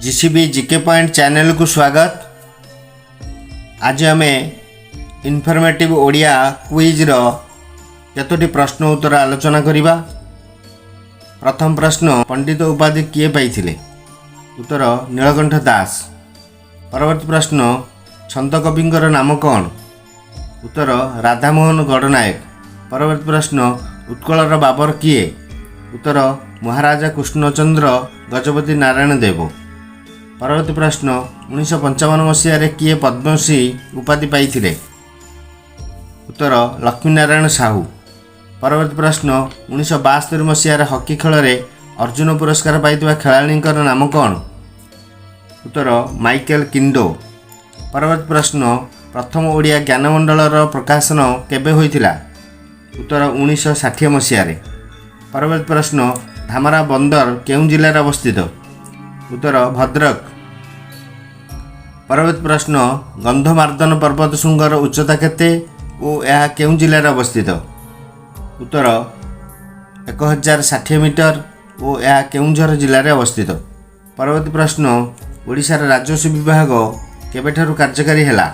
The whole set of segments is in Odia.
ଜିସିବି ଜିକେ ପଏଣ୍ଟ ଚ୍ୟାନେଲକୁ ସ୍ୱାଗତ। ଆଜି ଆମେ ଇନଫର୍ମେଟିଭ୍ ଓଡ଼ିଆ କୁଇଜ୍ର କେତୋଟି ପ୍ରଶ୍ନ ଉତ୍ତର ଆଲୋଚନା କରିବା। ପ୍ରଥମ ପ୍ରଶ୍ନ, ପଣ୍ଡିତ ଉପାଧି କିଏ ପାଇଥିଲେ? ଉତ୍ତର, ନୀଳକଣ୍ଠ ଦାସ। ପରବର୍ତ୍ତୀ ପ୍ରଶ୍ନ, ଛନ୍ଦ କବିଙ୍କର ନାମ କ'ଣ? ଉତ୍ତର, ରାଧାମୋହନ ଗଡ଼ନାୟକ। ପରବର୍ତ୍ତୀ ପ୍ରଶ୍ନ, ଉତ୍କଳର ବାବର କିଏ? ଉତ୍ତର, ମହାରାଜା କୃଷ୍ଣଚନ୍ଦ୍ର ଗଜପତି ନାରାୟଣ ଦେବ। ପରବର୍ତ୍ତୀ ପ୍ରଶ୍ନ, 1955 ମସିହାରେ କିଏ ପଦ୍ମଶ୍ରୀ ଉପାଧି ପାଇଥିଲେ? ଉତ୍ତର, ଲକ୍ଷ୍ମୀନାରାୟଣ ସାହୁ। ପରବର୍ତ୍ତୀ ପ୍ରଶ୍ନ, 1972 ମସିହାରେ ହକି ଖେଳରେ ଅର୍ଜୁନ ପୁରସ୍କାର ପାଇଥିବା ଖେଳାଳିଙ୍କର ନାମ କ'ଣ? ଉତ୍ତର, ମାଇକେଲ କିଣ୍ଡୋ। ପରବର୍ତ୍ତୀ ପ୍ରଶ୍ନ, ପ୍ରଥମ ଓଡ଼ିଆ ଜ୍ଞାନମଣ୍ଡଳର ପ୍ରକାଶନ କେବେ ହୋଇଥିଲା? ଉତ୍ତର, 1960 ମସିହାରେ। ପରବର୍ତ୍ତୀ ପ୍ରଶ୍ନ, ଧାମରା ବନ୍ଦର କେଉଁ ଜିଲ୍ଲାରେ ଅବସ୍ଥିତ? ଉତ୍ତର, ଭଦ୍ରକ। ପରବର୍ତ୍ତୀ ପ୍ରଶ୍ନ, ଗନ୍ଧମାର୍ଦ୍ଦନ ପର୍ବତ ଶୃଙ୍ଗର ଉଚ୍ଚତା କେତେ ଓ ଏହା କେଉଁ ଜିଲ୍ଲାରେ ଅବସ୍ଥିତ? ଉତ୍ତର, 1060 ମିଟର ଓ ଏହା କେଉଁଝର ଜିଲ୍ଲାରେ ଅବସ୍ଥିତ। ପରବର୍ତ୍ତୀ ପ୍ରଶ୍ନ, ଓଡ଼ିଶାର ରାଜସ୍ୱ ବିଭାଗ କେବେଠାରୁ କାର୍ଯ୍ୟକାରୀ ହେଲା?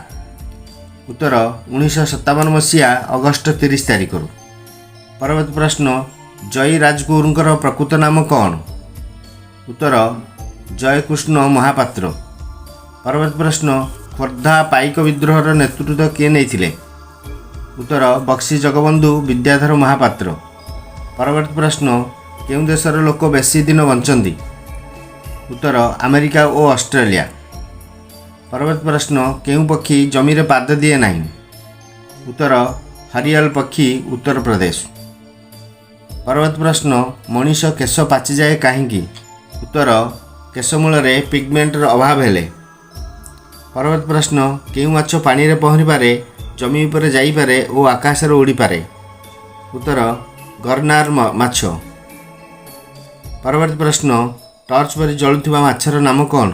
ଉତ୍ତର, 1957 ମସିହା ଅଗଷ୍ଟ 30 ତାରିଖରୁ। ପରବର୍ତ୍ତୀ ପ୍ରଶ୍ନ, ଜୟୀ ରାଜଗୁରୁଙ୍କର ପ୍ରକୃତ ନାମ କ'ଣ? ଉତ୍ତର, ଜୟକୃଷ୍ଣ ମହାପାତ୍ର। ପରବର୍ତ୍ତୀ ପ୍ରଶ୍ନ, ଖୋର୍ଦ୍ଧା ପାଇକ ବିଦ୍ରୋହର ନେତୃତ୍ୱ କିଏ ନେଇଥିଲେ? ଉତ୍ତର, ବକ୍ସି ଜଗବନ୍ଧୁ ବିଦ୍ୟାଧର ମହାପାତ୍ର। ପରବର୍ତ୍ତୀ ପ୍ରଶ୍ନ, କେଉଁ ଦେଶର ଲୋକ ବେଶୀ ଦିନ ବଞ୍ଚନ୍ତି? ଉତ୍ତର, ଆମେରିକା ଓ ଅଷ୍ଟ୍ରେଲିଆ। ପରବର୍ତ୍ତୀ ପ୍ରଶ୍ନ, କେଉଁ ପକ୍ଷୀ ଜମିରେ ପାଦ ଦିଏ ନାହିଁ? ଉତ୍ତର, ହରିଆଲ ପକ୍ଷୀ, ଉତ୍ତରପ୍ରଦେଶ। ପରବର୍ତ୍ତୀ ପ୍ରଶ୍ନ, ମଣିଷ କେଶ ପାଚିଯାଏ କାହିଁକି? ଉତ୍ତର, କେଶମୂଳରେ ପିଗମେଣ୍ଟର ଅଭାବ ହେଲେ। ପରବର୍ତ୍ତୀ ପ୍ରଶ୍ନ, କେଉଁ ମାଛ ପାଣିରେ ପହଁରିପାରେ, ଜମି ଉପରେ ଯାଇପାରେ ଓ ଆକାଶରେ ଉଡ଼ିପାରେ? ଉତ୍ତର, ଗରନାର ମାଛ। ପରବର୍ତ୍ତୀ ପ୍ରଶ୍ନ, ଟର୍ଚ୍ଚ ପରି ଜଳୁଥିବା ମାଛର ନାମ କ'ଣ?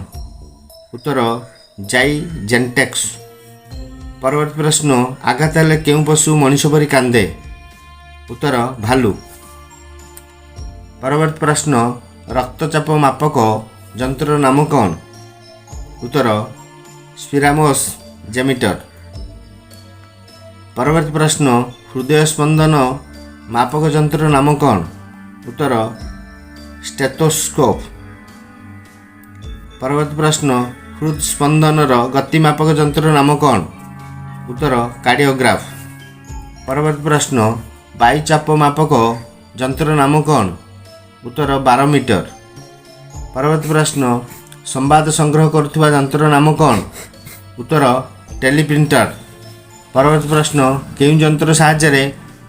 ଉତ୍ତର, ଜାଇଜେଣ୍ଟେକ୍ସ। ପରବର୍ତ୍ତୀ ପ୍ରଶ୍ନ, ଆଘାତ ହେଲେ କେଉଁ ପଶୁ ମଣିଷ ପରି କାନ୍ଦେ? ଉତ୍ତର, ଭାଲୁ। ପରବର୍ତ୍ତୀ ପ୍ରଶ୍ନ, ରକ୍ତଚାପ ମାପକ ଯନ୍ତ୍ରର ନାମ କ'ଣ? ଉତ୍ତର, ସ୍ଫିଗ୍ମୋ ଜେମିଟର। ପରବର୍ତ୍ତୀ ପ୍ରଶ୍ନ, ହୃଦୟ ସ୍ପନ୍ଦନ ମାପକ ଯନ୍ତ୍ରର ନାମ କ'ଣ? ଉତ୍ତର, ଷ୍ଟେଥୋସ୍କୋପ୍। ପରବର୍ତ୍ତୀ ପ୍ରଶ୍ନ, ହୃଦସ୍ପନ୍ଦନର ଗତି ମାପକ ଯନ୍ତ୍ରର ନାମ କ'ଣ? ଉତ୍ତର, କାର୍ଡ଼ିଓଗ୍ରାଫ। ପରବର୍ତ୍ତୀ ପ୍ରଶ୍ନ, ବାୟୁଚାପ ମାପକ ଯନ୍ତ୍ରର ନାମ କ'ଣ? ଉତ୍ତର, ବାରୋମିଟର। ପରବର୍ତ୍ତୀ ପ୍ରଶ୍ନ, ସମ୍ବାଦ ସଂଗ୍ରହ କରୁଥିବା ଯନ୍ତ୍ରର ନାମ କ'ଣ? ଉତ୍ତର, ଟେଲିପ୍ରିଣ୍ଟର। ପରବର୍ତ୍ତୀ ପ୍ରଶ୍ନ, କେଉଁ ଯନ୍ତ୍ର ସାହାଯ୍ୟରେ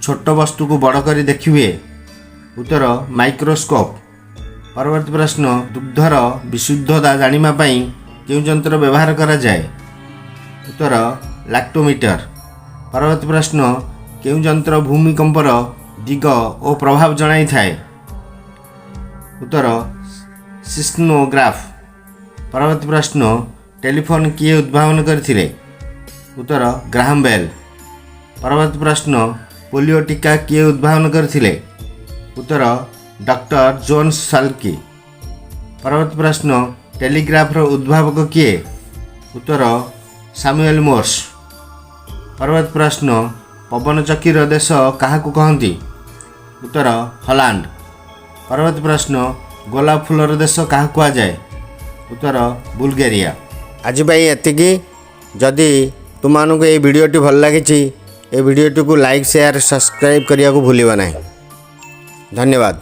ଛୋଟ ବସ୍ତୁକୁ ବଡ଼ କରି ଦେଖିହୁଏ? ଉତ୍ତର, ମାଇକ୍ରୋସ୍କୋପ୍। ପରବର୍ତ୍ତୀ ପ୍ରଶ୍ନ, ଦୁଗ୍ଧର ବିଶୁଦ୍ଧତା ଜାଣିବା ପାଇଁ କେଉଁ ଯନ୍ତ୍ର ବ୍ୟବହାର କରାଯାଏ? ଉତ୍ତର, ଲାକ୍ଟୋମିଟର। ପରବର୍ତ୍ତୀ ପ୍ରଶ୍ନ, କେଉଁ ଯନ୍ତ୍ର ଭୂମିକମ୍ପର ଦିଗ ଓ ପ୍ରଭାବ ଜଣାଇଥାଏ? ଉତ୍ତର, ସିସ୍ମୋଗ୍ରାଫ। ପରବର୍ତ୍ତୀ ପ୍ରଶ୍ନ, ଟେଲିଫୋନ୍ କିଏ ଉଦ୍ଭାବନ କରିଥିଲେ? ଉତ୍ତର, ଗ୍ରାହମ ବେଲ୍। ପରବର୍ତ୍ତୀ ପ୍ରଶ୍ନ, ପୋଲିଓ ଟୀକା କିଏ ଉଦ୍ଭାବନ କରିଥିଲେ? ଉତ୍ତର, ଡକ୍ଟର ଜୋନ୍ସ ସାଲ୍କି। ପରବର୍ତ୍ତୀ ପ୍ରଶ୍ନ, ଟେଲିଗ୍ରାଫର ଉଦ୍ଭାବକ କିଏ? ଉତ୍ତର, ସାମୁଏଲ ମୋର୍ସ। ପରବର୍ତ୍ତୀ ପ୍ରଶ୍ନ, ପବନ ଚକ୍କିର ଦେଶ କାହାକୁ କହନ୍ତି? ଉତ୍ତର, ହଲାଣ୍ଡ। ପରବର୍ତ୍ତୀ ପ୍ରଶ୍ନ, ଗୋଲାପ ଫୁଲର ଦେଶ କାହାକୁ କୁହାଯାଏ? ଉତ୍ତର, ବୁଲଗେରିଆ। ଆଜି ପାଇଁ ଏତିକି। ଯଦି ତୁମମାନଙ୍କୁ ଏଇ ଭିଡ଼ିଓଟି ଭଲ ଲାଗିଛି, ଏ ଭିଡ଼ିଓଟିକୁ ଲାଇକ୍, ସେୟାର, ସବସ୍କ୍ରାଇବ୍ କରିବାକୁ ଭୁଲିବ ନାହିଁ। ଧନ୍ୟବାଦ।